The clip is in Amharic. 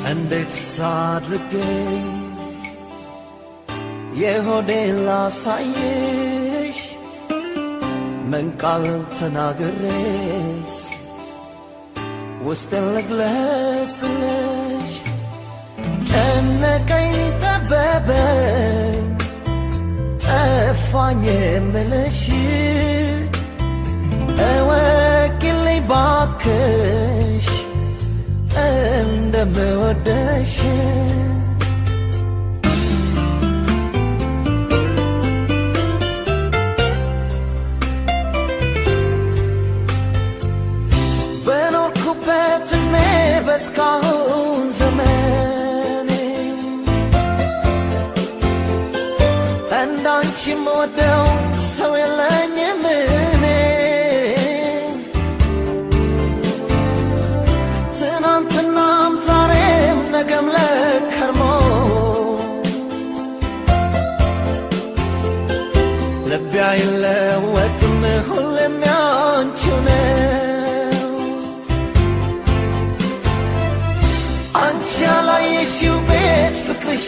እንዴት ሳድርጌ የሆዴን ላሳይሽ? ምን ቃል ተናግሬስ ውስጤን ልግለጽልሽ? ጨነቀኝ፣ ጠበበኝ፣ ጠፋኝ የምልሽ፣ እወቂልኝ ባክሽ እንደምወደሽ። በኖርኩበት ዕድሜ በስካሁን ዘመኔ እንዳንቺ የምወደው ሰው የለኝም እኔ። ትናንትናም ዛሬም ነገም ለከርሞ ልቤ አይለወጥም፣ ሁሌም ያንቺው ነው። አንቺ ያላየሽው ቤት ፍቅርሽ